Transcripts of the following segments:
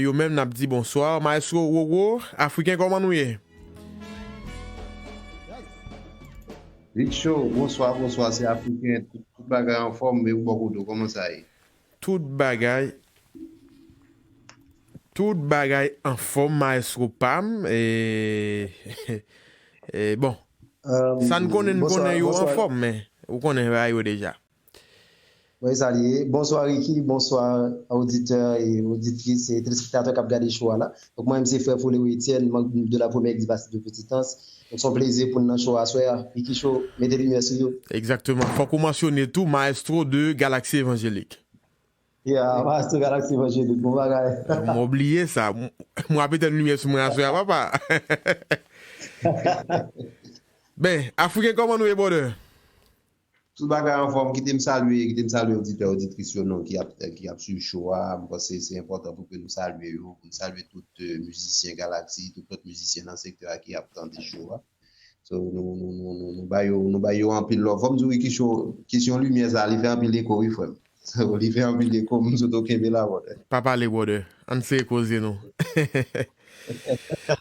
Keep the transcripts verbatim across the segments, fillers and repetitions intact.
Yo menm n ap di bonswa. Maestro Roro, Afriken, kòman nou ye? Big Show, bonswa, bonswa, se Afriken, tout, tout bagay anfòm, men ou bò kote w, kòman sa ye? Tout bagay, tout bagay anfòm, maestro pa m. E, e, bon, sa n konnen, n konnen yo anfòm, men ou konnen bagay yo deja. Mwen salye. Bonswa Ricky, bonswa oditè e oditris e telespektatè k ap gade show a la. Donk mwen menm se frè Folewo Etienne, manm de la première église baptiste de Petite-Anse. Donk se yon plezi pou n nan show aswè a. Ricky Show, mete limyè sou yo. Egzakteman. Fòk ou mansyone tou maestro de Galaxy Evangélique. Yeah, maestro Galaxy Evangélique, bon bagay. Mwen bliye sa. Mwen ap etenn limyè sou mwen aswè a, papa. Ben, Afriken, kòman nou ye, brother? Tout bagay anfòm, kite m salye, kite m salye oditè, oditris yo non ki ap, ki ap swiv show a. Mwen panse se enpòtan pou ke nou salye yo, pou nou salye tout eh, mizisyen Galaxy, tout lòt mizisyen nan sektè a ki ap tande show a. So, nou, nou, nou, nou, nou ba yo, nou ba yo anpil love. Fò m di w, Ricky Show, kesyon limyè sa, li fè anpil eko, wi, frè m. So, li fè anpil eko, m sot w kenbe la, brother. Pa pale, brother. Ann sere koze nou.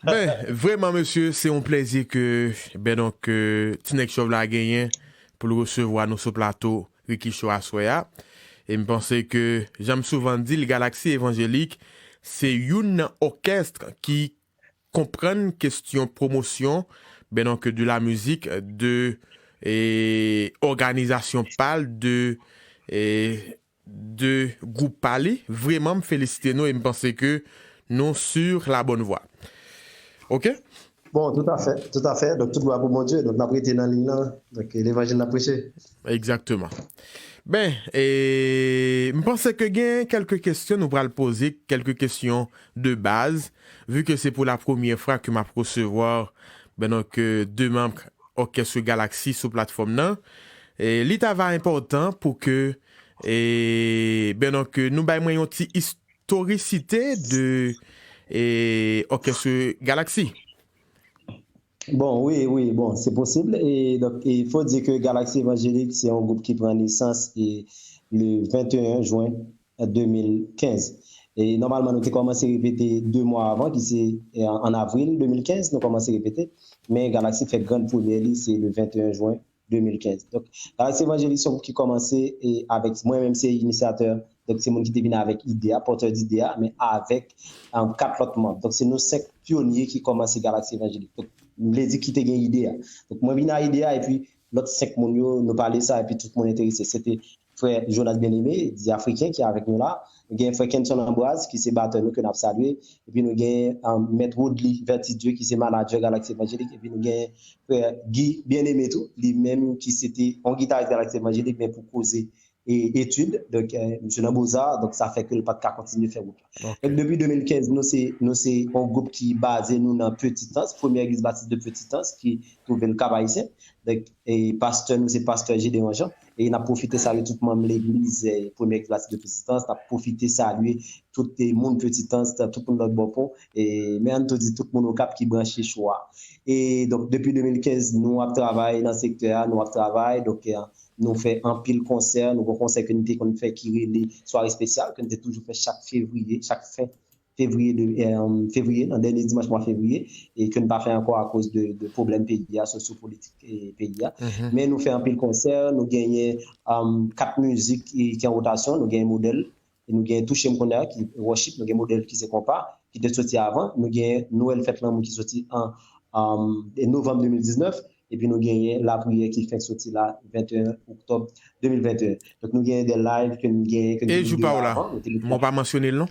Ben, vrèman, mesye, se yon plezi ke, ben donk, ke T-Next Chòv la genyen pou l resevwa nou sou plato Ricky Show aswè a. E m panse ke, jan m souvan di l, Galaxy Evangélique, se youn nan òkès ki konprann kesyon pwomosyon, ben donk, de la mizik, de e, òganizasyon pa l, de, e, de gwoup pa li. Vrèman, m felisite nou e m panse ke nou sur la bonne voie. Oke? Bon, toutafè, toutafè. Donk, tout glwa pou Bondye. Donk, n ap rete nan liy lan. Donk, levanjil n ap preche. Egzakteman. Ben, e, m panse ke gen kèlke kesyon nou pral poze, kèlke kesyon de baz, vi ke se pou la premyè fwa ke m ap resevwa, ben donk, de manm òkès Galaxy sou platfòm nan. E, li ta va enpòtan pou ke, e, ben donk, nou bay mwen yon ti istorisite de e, òkès Galaxy. Bon, wi, wi, bon, se posib. E, donk, e, fò di ke Galaxy Evangélique, se yon gwoup ki pran nesans e, le venteyen jen de mil kenz. E nòmalman, nou te kòmanse repete de mwa avan, ki se e, an avril de mil kenz, nou kòmanse repete. Men Galaxy fè grann premyè li, se le venteyen jen de mil kenz. Donk, Galaxy Evangélique se yon gwoup ki kòmanse e, avèk mwen menm, se inisyatè. Donk, se moun ki te vin avèk ide a, pòtè dide a, men avèk um, kat lòt manm. Donk, se nou senk pyonye ki kòmanse Galaxy Evangélique. Donk, m vle di ki te gen ide a. Donk, mwen vin a ide a, epi lòt senk moun yo, nou pale sa, epi tout moun enterese. Se te frè Jonas Bien-Aimé, di Afriken, ki avèk nou la. Nou gen frè Kenson Ambroise, ki se batè nou, ke n ap salye. Epi nou gen um, mèt Rodly Vertidieu, ki se manadjè Galaxy Evangélique. Epi nou gen frè Guy Bien-Aimé tou, li menm ki se te yon gitaris Galaxy Evangélique, men pou koze e etid. Donk, eh, misye nan Bozar, donk sa fè ke l pa t ka kontinye fè wout la. Donk, depi de mil kenz, nou se, nou se yon gwoup ki baze nou nan Petite-Anse, Premye Egliz Batis de Petite-Anse, ki twouve l Kap Ayisyen. Donk, e pastè nou se pastè Gédéon Jean. E n ap pwofite salye tout manm legliz eh, Premye Egliz Batis de Petite-Anse. N ap pwofite salye tout eh, moun Petite-Anse, tout moun lòt bò pon. E, men ann tou di tout moun Okap ki branche show a. E donk, depi de mil kenz, nou ap travay nan sektè a, nou ap travay. Donk, eh, nou fè anpil konsè. Nou gen yon konsè ke n te konn fè ki rele Sware Espesyal, ke n te toujou fè chak fevriye, chak fen fevriye, de, eh, fevriye, nan dènye dimanch mwa fevriye, e ke n pa fè ankò akoz de, de pwoblèm peyi a, sosyopolitik e peyi a. Men nou fè anpil konsè, nou genyen um, kat mizik ki, ki an wotasyon, nou genyen Modèl, e nou genyen Touche m kounye a, ki worship, nou gen Modèl ki se konpa, ki te soti avan, nou genyen Nwèl Fèt Lanmou ki soti an um, novanm de mil diznèf, epi nou genyen Lapriyè ki fenk soti la, venteyen oktòb de mil venteyen. Donk, nou genyen de live ke nou genyen, ke nou te gen deja avan. E Jou pa w la, mwen pa mansyone l non?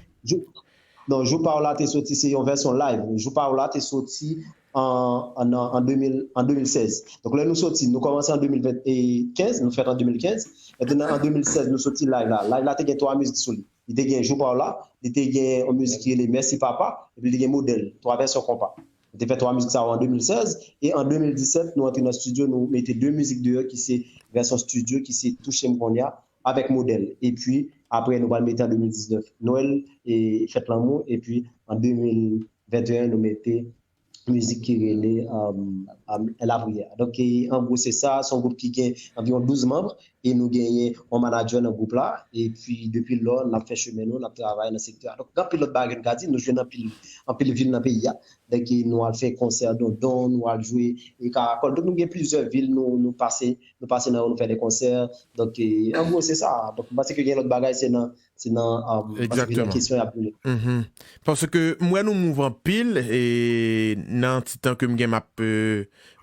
Non, Jou pa w la te soti, se yon vèsyon live. Jou pa w la te soti an, an, an, an, de mil, an de mil sèz. Donk, lè nou soti, nou kòmanse an de mil kenz, nou fèt an de mil kenz. Mentnan, an de mil sèz, nou soti live la. Live la te gen twa mizik sou li. Li te gen Jou pa w la, li te gen yon mizik ki rele Mèsi Papa, epi li te gen Modèl, twa vèsyon konpa. Nou te fè twa mizik sa yo an de mil sèz, e an de mil disèt, nou antre nan estidyo, nou mete de mizik deyò ki se vèsyon estidyo, ki se Touche m kounye a, avèk Modèl. Epi, apre, nou pral mete an de mil diznèf, Nwèl e Fèt Lanmou, epi an de mil venteyen, nou mete mizik ki rele um, um, La Prière. Donk, e, an gwo, se sa. Se yon gwoup ki gen anviwon douz manm e nou genyen yon manadjè nan gwoup la. Epi, depi lò, n ap fè chemen nou, n ap travay nan sektè a. Donk, gen anpil lòt bagay ke nou ka di, nou jwe nan anpil, anpil vil nan peyi a. Donk, e, nou al fè konsè Dondon, nou al jwe e Karakòl. Donk, nou gen plizyè vil, nou, nou pase, nou pase nan yo, nou fè de konsè. Donk, e, an gwo, se sa. Donk, m panse ke gen lòt bagay, se nan se nan, um, paske nan kesyon y ap vini. Paske m wè nou move anpil e nan ti tan ke m gen m ap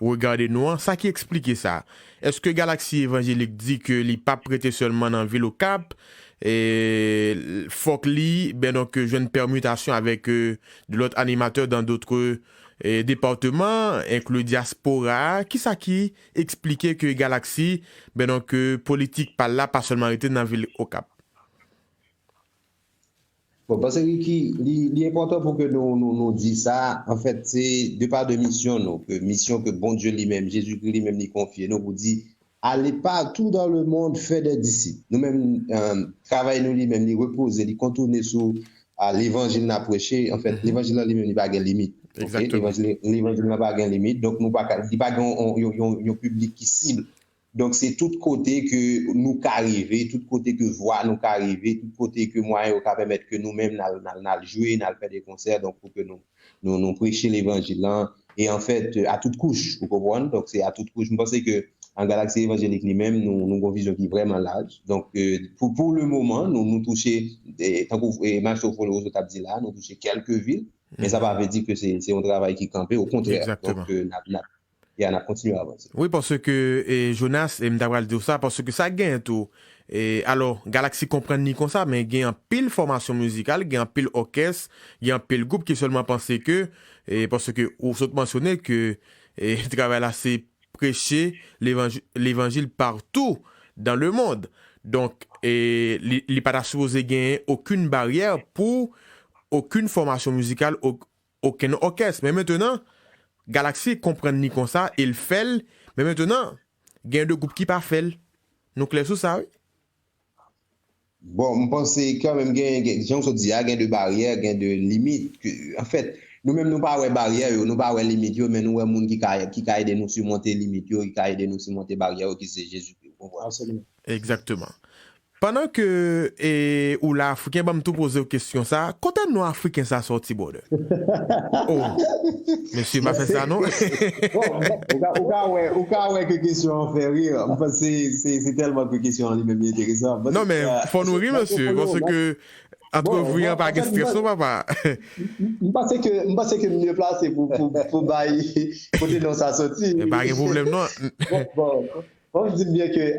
regade nou an, sa ki eksplike sa? Èske Galaxy Evangelik di ke li p ap rete sèlman nan vil Okap? Fòk li, ben donk, jwenn pèmitasyon avèk de lòt animatè dan dotre depatman, enkli dyaspora a. Kisa ki eksplike ke Galaxy, ben donk, politik pa l la pa sèlman rete nan vil Okap? Bon, paske Ricky, li, li enpòtan pou ke nou, nou, nou di sa. Anfèt, se de pa de misyon nou, ke misyon ke Bondye li menm, Jezikri li menm li konfye nou pou di, allez partout dans le monde, faire des disciples. Nou menm, euh, travay nou li menm, li repoze, li kontounen sou a levanjil n ap preche. Anfèt, levanjil la li menm, li pa gen limit. Levanjil la pa gen limit, donk nou pa ka, li pa gen yon, yon, yon, yon piblik ki sib. Donk, se tout kote ke nou ka rive, tout kote ke vwa nou ka rive, tout kote ke mwayen yo ka pèmèt ke nou menm n al, n al, n al jwe, n al fè de konsè, donk pou ke nou, nou, nou preche levanjil lan, e anfèt, a tout kouch, ou konprann? Donk, se a tout kouch. M panse ke an Galaxy Evangelik li menm, nou, nou gen yon vizyon ki vrèman laj. Donk, pou, pou le moman, nou, nou touche, tankou Maestro Folo Rozo t ap di la, nou touche kèlke vil, men sa pa vle di ke se, se yon travay ki kanpe, okontrè. Donk, n ap, n ap Ya, n ap kontinye avanse. Wi, paske e, Jonas, e, m ta pral di w sa, paske sa genyen tou. E, alò, Galaxy konprann li konsa, men gen anpil fòmasyon mizikal, gen anpil òkès, gen anpil gwoup ki sèlman panse ke, e, paske ou sot mansyone ke e, travay la se preche levanj- levanjil partou dans le monde. Donk, e, li, li pa ta sipoze genyen okenn baryè pou okenn fòmasyon mizikal, okenn òkès. Men mentenan, Galaxy konprann li konsa e l fè l. Men mentenan, gen de gwoup ki pa fè l. Nou klè sou sa, wi. Bon, m panse kanmenm gen, gen, jan w sot di a, gen de baryè, gen de limit. Ke, anfèt, nou menm nou pa wè baryè yo, nou pa wè limit yo, men nou wè moun ki ka, ki ka ede nou simonte limit yo, ki ka ede nou simonte baryè yo, ki se Jezikri. Ou konprann? Absoliman. Egzakteman. Pandan ke e, ou la Afriken, ban m tou poze w kesyon sa, kote non Afriken sa sòti, brother? Oh, mesye, pa fè sa non. Bon, ou ka, ou ka wè, ou ka wè ke kesyon an fè rir. M panse se, se tèlman ke kesyon an li menm li enteresan. Non, men fò nou ri, mesye, paske antrevi an pa gen strès non, papa. M panse ke, m panse ke m mye plase pou, pou, pou bay kote non sa sòti. Pa gen pwoblèm non. Bon, bon. Fò m di byen ke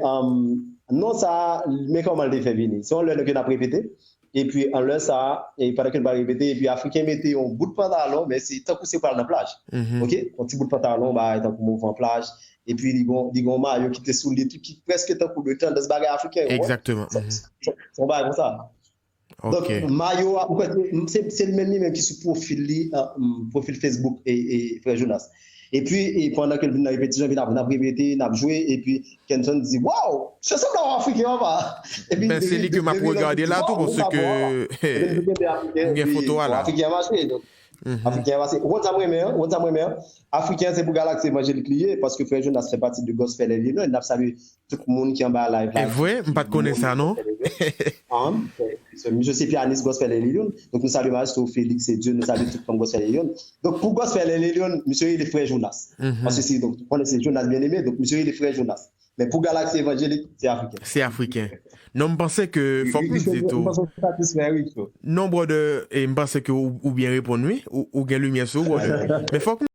non sa a, men kòman l te fè vini. Se yon lè ke n ap repete. Epi an lè sa a, e pandan ke n pral repete, epi Afriken mete yon bout pantalon, men se tankou se pral nan plaj. Oke? Yon ti bout pantalon, bagay tankou movan plaj. Epi li gon, li gon mayo ki te sou li tou, ki prèske tankou de tandans bagay Afriken yo. Egzakteman. Se yon bagay konsa. Donk, mayo a, ou kwè se, se l menm li menm ki sou pwofil li, pwofil Facebook e, e Frè Jonas. Epi, e pandan ke l vin nan repetisyon, epi n ap, n ap repete, n ap jwe, epi Kenson di, waw, se sanble yon Afriken anba. Epi, men se li ke m ap regade la tou, paske m gen foto a la. Afriken an mache, donk. Afriken an mache. Ou konn sa m renmen an? Ou konn sa m renmen an? Afriken an se pou Galaxy Evangelik li ye, paske Frè Jonas fè pati de Gospel Reunion, n ap salye tout moun ki anba live la. E vre, m pa t konnen sa non. Misye se pyanis Gospel Elyon. Donk nou salye Maestro Felix Dieu, nou salye tout fanm Gospel Elyon. Donk pou Gospel Elyon, misye rele Frè Jonas. Paske se, donk, konnen se Jonas Bien-Aimé, donk misye rele Frè Jonas. Men pou Galaxy Evangelik, se Afriken. Se Afriken. Non, m panse ke fòk m di tou. Non, brother, e m panse ke ou, ou byen reponn wi. Ou, ou gen limyè sou ou, brother. Men fòk